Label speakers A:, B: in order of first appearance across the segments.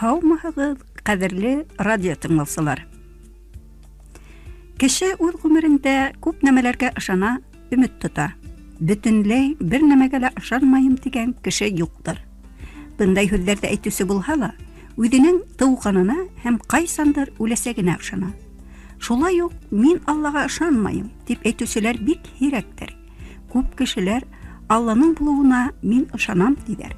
A: Һаумыһығыҙ, ҡәҙерле радио тыңлаусылар! Кеше үҙ ғүмерендә күп нәмәләргә ышана, өмөт тота. Бөтөнләй бер нәмәгә лә ышанмайым тигән кеше юҡтыр. Бындай һүҙҙәрҙе әйтеүсе булһа ла, үҙенең тыуғанына һәм ҡайсандыр үләсәгенә ышана. Шулай уҡ мин Аллаға ышанмайым тип әйтеүселәр бик һирәктер. Күп кешеләр Алланың булыуына мин ышанам тиҙәр.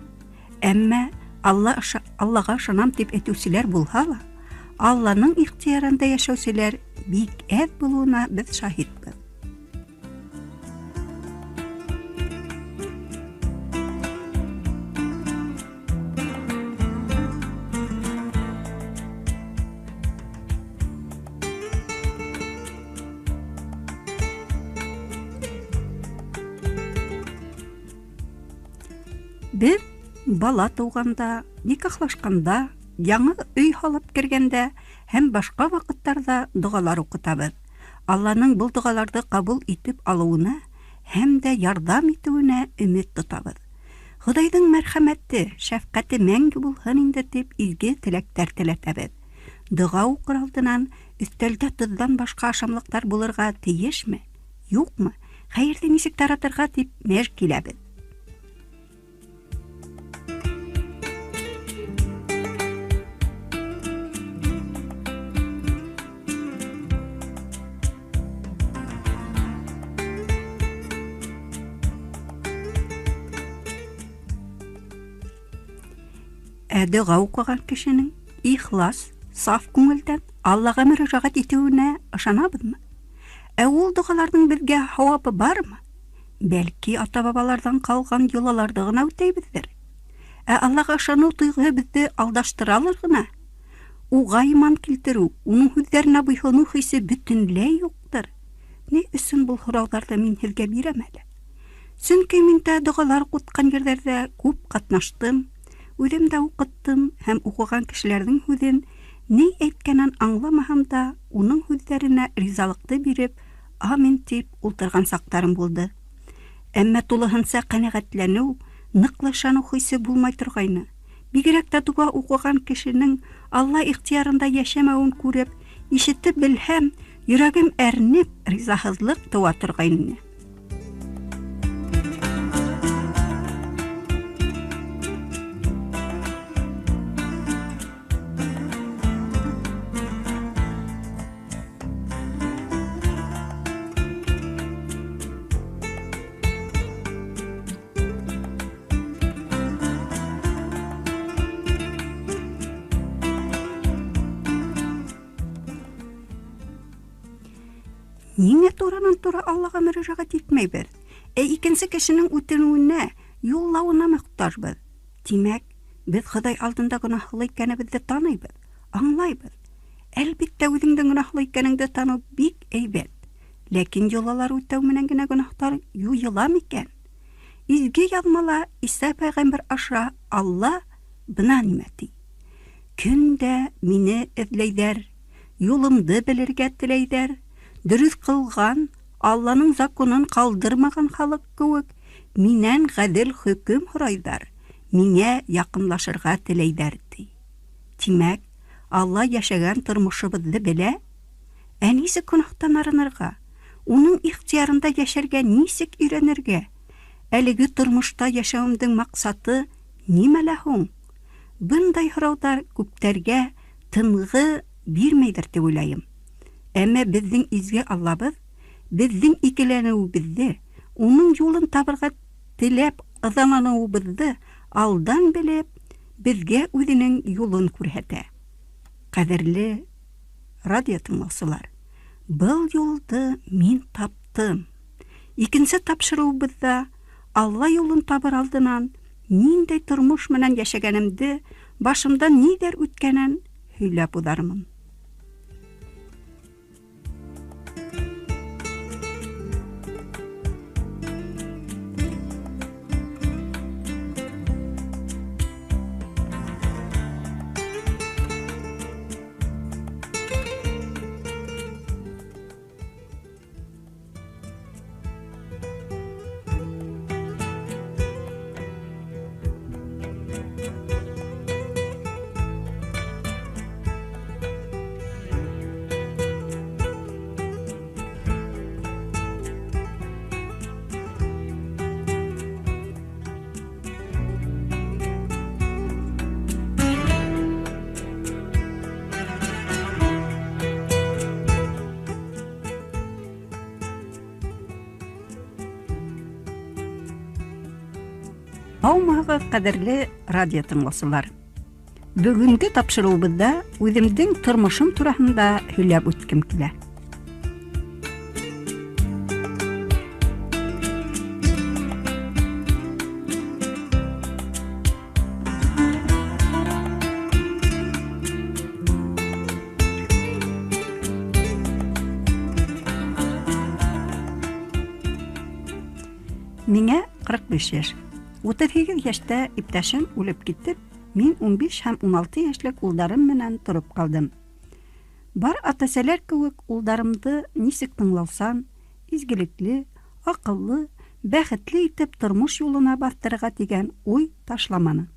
A: Әммә Аллаға ышанам тип әйтеүселәр булһа ла, Алланың ихтыярында йәшәүселәр бик әҙ булыуына беҙ шаһитбыҙ. Беҙ бала тыуғанда, никахлашҡанда, яңы өй һалып кергәндә һәм башҡа ваҡыттарҙа доғалар уҡытабыҙ. Алланың был доғаларҙы ҡабул итеп алыуына һәм дә ярҙам итеүенә өмөт тотабыҙ. Хоҙайҙың мәрхәмәте, шәфҡәте мәңге булһын инде тип изге теләктәр теләтәбеҙ. Доға уҡыр алдынан өҫтәлдә тоҙҙан башҡа ашамлыҡтар булырға тейешме, юҡмы, хәйерҙе нисек таратырға тип мәж киләбеҙ. Ә доға уҡыған кешенең ихлас, саф күңелдән Аллаға мөрәжәғәт итеүенә ышанабыҙмы? Ә ул доғаларҙың беҙгә һауабы бармы? Бәлки ата-бабаларҙан ҡалған йолаларҙы ғына үтәйбеҙҙер. Ә Аллаға ышаныу тойғоһо беҙҙе алдаштыралыр ғына. Уға иман килтереү, уның һүҙҙәренә буйһоноу хисе бөтөнләй юҡтыр. Ни өсөн был һорауҙарҙы мин һеҙгә бирәм әле? Сөнки мин дә доғалар уҡытҡан ерҙәрҙә күп ҡатнаштым, үҙем дә уҡыттым һәм уҡыған кешеләрҙең һүҙен ни әйткәнен аңламаһам да, уның һүҙҙәренә ризалыҡты биреп, амин тип ултырған саҡтарым булды. Әммә тулыһынса ҡәнәғәтләнеү, ныҡлы ышаныу хисе булмай торғайны. Бигерәк тә доға уҡыған кешенең Алла ихтыярында йәшәмәүен күреп, ишетеп белһәм, йөрәгем әрнеп, ризаһыҙлыҡ тыуа торғайны. Ниңә туранан-тура Аллаға мөрәжәғәт итмәйбеҙ? Ә икенсе кешенең үтенеүенә, юллауына мохтажбыҙ. Тимәк, беҙ Хоҙай алдында гонаһлы икәнебеҙҙе таныйбыҙ, аңлайбыҙ. Әлбиттә, үҙеңдең гонаһлы икәнеңде таныу бик әйбәт. Ләкин йолалар үтәү менән генә гонаһтар юйыла микән? Изге яҙмала Иса пәйғәмбәр аша Алла бына нимә ти: Көн дә мине эҙләйҙәр, юлымды белергә теләйҙәр. Дөрөҫ ҡылған, Алланың законын ҡалдырмаған халыҡ кеүек минән ғәҙел хөкөм һорайҙар, миңә яҡынлашырға теләйҙәр, ти. Тимәк, Алла йәшәгән тормошобоҙҙо белә. Ә нисек гонаһтан арынырға? Уның ихтыярында йәшәргә нисек өйрәнергә? Әлеге тормошта йәшәүемдең маҡсаты нимәлә һуң? Бындай һорауҙар күптәргә тынғы бирмәйҙер тип уйлайым. Әммә беҙҙең изге Аллабыҙ беҙҙең икеләнеүебеҙҙе, уның юлын табырға теләп ыҙаланыуыбыҙҙы алдан белеп, беҙгә үҙенең юлын күрһәтә. Ҡәҙерле радио тыңлаусылар, был юлды мин таптым. Икенсе тапшырыуыбыҙҙа Алла юлын табыр алдынан ниндәй тормош менән йәшәгәнемде, башымдан ниҙәр үткәнен һөйләп уҙармын. Һаумыһығыҙ, ҡәҙерле радио тыңлаусылар! Бөгөнгө тапшырыуыбыҙҙа үҙемдең тормошом тураһында һөйләп үткем килә. Миңә 45 йәш. 38 йәштә иптәшем үлеп китеп, мин 15 һәм 16 йәшлек улдарым менән тороп ҡалдым. Бар ата-әсәләр кеүек улдарымды нисек тыңлаусан, изгелекле, аҡыллы, бәхетле итеп тормош юлына баҫтырырға тигән уй ташламаны.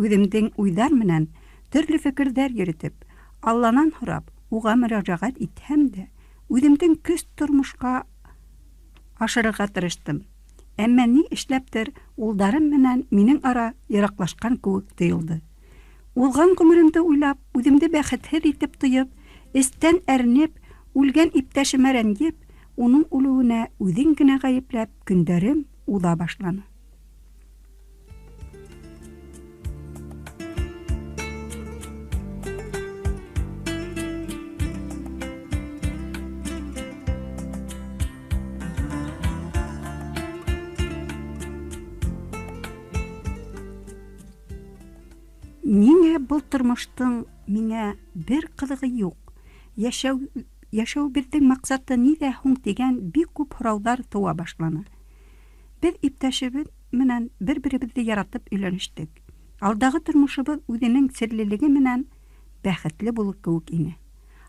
A: Үҙемдең уйҙар менән төрлө фекерҙәр йөрөтөп, Алланан һорап, уға мөрәжәғәт итһәм дә, үҙемдең көс тормошҡа ашырырға тырыштым. Әммә ни эшләптер, улдарым менән минең ара йыраҡлашҡан кеүек тойолдо. Уҙған ғүмеремде уйлап, үҙемде бәхетһеҙ итеп тойоп, эстән әрнеп, үлгән иптәшемә рәнйеп, уның үлеүенә үҙен генә ғәйепләп, көндәрем уҙа башланы. Ниңә был тормоштоң миңә бер ҡыҙығы юҡ? Йәшәүебеҙҙең маҡсаты ниҙә һуң тигән бик күп һорауҙар тыуа башланы. Беҙ иптәшебеҙ менән бер-беребеҙҙе яратып өйләнештек. Алдағы тормошобоҙ үҙенең серлелеге менән бәхетле булыр кеүек ине.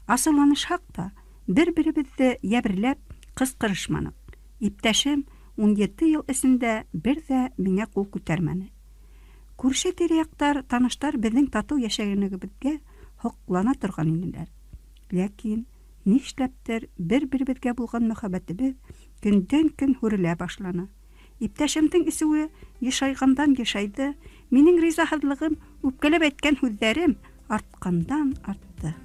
A: Асыуланышһаҡ та бер-беребеҙҙе йәберләп ҡысҡырышманыҡ. Иптәшем 17 йыл эсендә бер ҙә миңә ҡул күтәрмәне. Күрше тирә-яҡтар, таныштар беҙҙең татыу йәшәгәнебеҙгә һоҡлана торған инеләр. Ләкин нишләптер бер-беребеҙгә булған мөхәббәтебеҙ көндән-көн һүрелә башланы. Иптәшемдең эсеүе йышайғандан йышайҙы, минең ризаһыҙлығым, үпкәләп әйткән һүҙҙәрем артҡандан артты.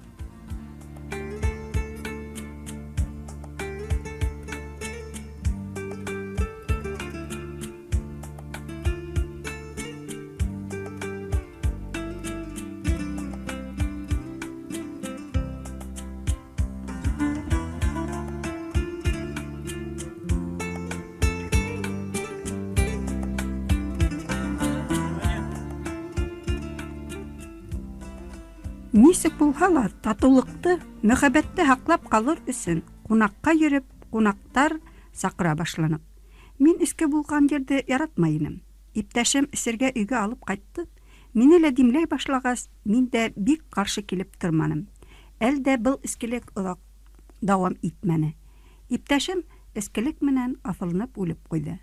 A: Нисек булһа ла татыулыҡты, мөхәббәтте һаҡлап ҡалыр өсөн ҡунаҡҡа йөрөп, ҡунаҡтар саҡыра башланыҡ. Мин эске булған ерҙе яратмай инем. Иптәшем эсергә өйгә алып ҡайтты. Мине лә димләй башлағас, мин дә бик ҡаршы килеп торманым. Әлдә был эскелек оҙаҡ дауам итмәне. Иптәшем эскелек менән аҫылынып үлеп ҡуйҙы.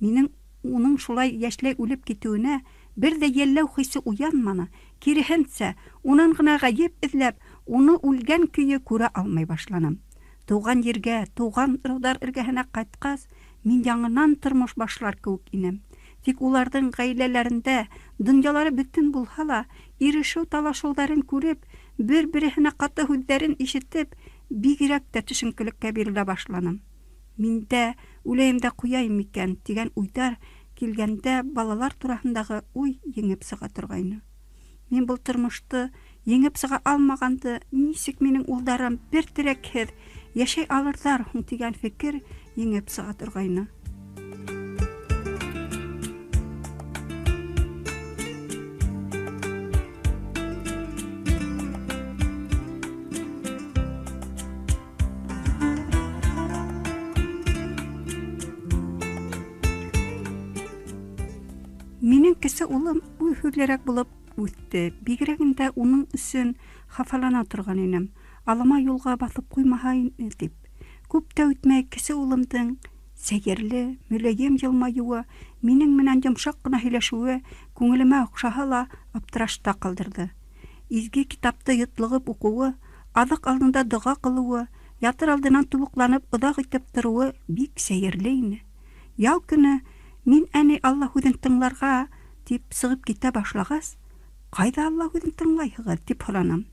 A: Минең уның шулай йәшләй үлеп китеүенә бер ҙә йәлләү хисе уянманы. Киреһенсә, унан ғына ғәйеп эҙләп, уны үлгән көйө күрә алмай башланым. Тыуған ергә, тыуған ырыуҙар эргәһенә ҡайтҡас, мин яңынан тормош башлар кеүек инем. Тик уларҙың ғаиләләрендә донъялары бөтөн булһа ла, ирешеү-талашыуҙарын күреп, бер-береһенә ҡаты һүҙҙәрен ишетеп, бигерәк тә төшөнкөлөккә бирелә башланым. Мин дә үләйем дә ҡуяйым микән тигән уйҙар килгәндә балалар тураһындағы уй еңеп сыға торғайны. Мин был тормошто еңеп сыға алмағанды, нисек минең улдарым бер терәкһеҙ йәшәй алырҙар һуң тигән фекер еңеп сыға торғайны. Минең кесе улым уй һүҙлерәк булып үҫте. Бигерәгендә уның өсөн хафалана торған инем. Алама юлға баҫып ҡуймаһа ине тип. Күп тә үтмәй кесе улымдың сәйерле, мөләйем йылмайыуы, минең менән йомшаҡ ҡына һөйләшеүе күңелемә оҡшаһа ла аптырашта ҡалдырҙы. Изге китапты йотлоғоп уҡыуы, аҙыҡ алдында доға ҡылыуы, ятыр алдынан тубыҡланып оҙаҡ итеп тороуы бик сәйерле ине. Ял көнө мин әней Алла һүҙен тыңларға тип сығып китә башлағас, ҡайҙа Алла һүҙен тыңлайһығыҙ тип һораным.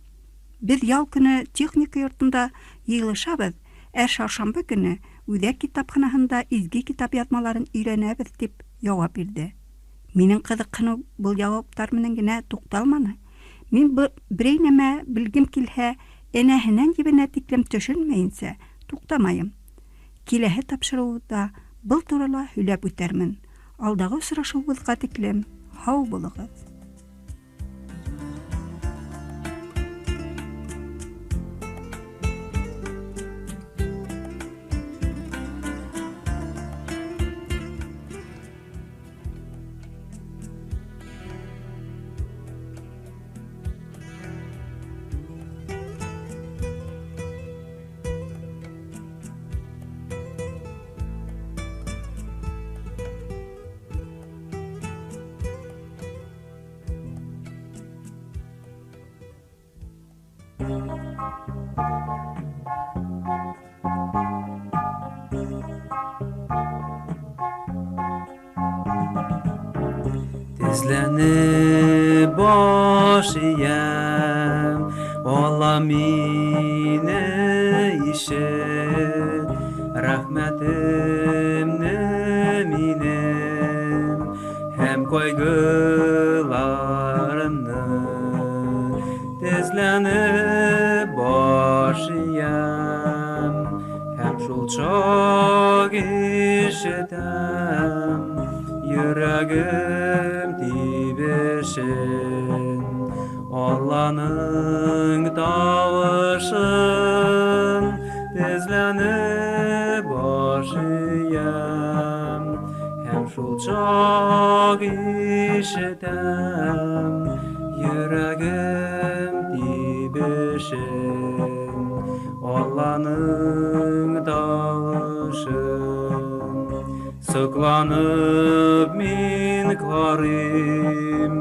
A: Беҙ ял көнө техника йортонда йыйылышабыҙ, ә шаршамбы көнө үҙәк китапханаһында изге китап яҙмаларын өйрәнәбеҙ тип яуап бирҙе. Минең ҡыҙыҡһыныу был яуаптар менән генә туҡталманы. Мин берәй нәмә белгем килһә, энәһенән ебенә тиклем төшөнмәйенсә туҡтамайым. Киләһе тапшырыуҙа был турала һөйләп үтәрмен. Алдағы осрашыуыбыҙға тиклем һау булығыҙ.
B: Tezlənib baş iyəm, Alla minə işit, rəhmətimni minim, həm qayğılarımni. Tezlənib baş iyəm, həm şul çağ işitəm, yürəgim tibişin, Allah'ın tavışın, tezlənib baş iyəm, həm şul çağ işitəm, yürəgim tibişin, Allah'ın tavışın. Sıklanıp min qarım,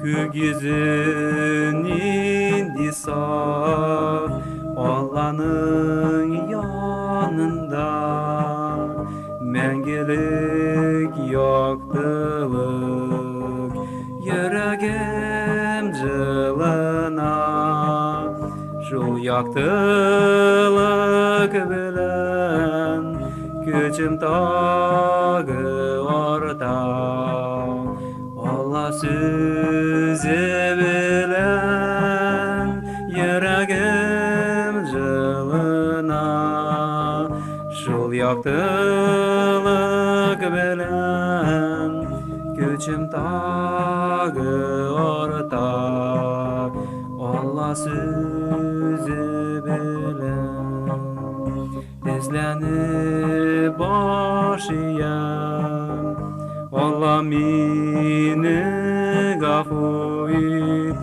B: kök yüzün indi saf, Allah'ın yanında məngəlik yaktılık, yürəgim cılına, şul yaktılık bilən gücüm tağı orta, Allah sözü bilən yürəgim cılına, şul yaktılık bilən gücüm tağı orta, Allah sözü bilən. Tezlənib baş iyəm, Allah məni qafu et,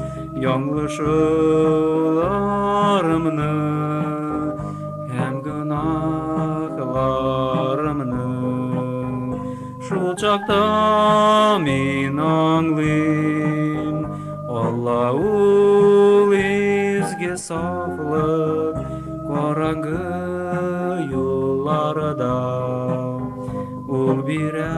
B: yanlışlarımni, həm günahlarımni. Şul çaqda min anlayım, Allah ul izgi saflıq, qarangı yollarda ul birə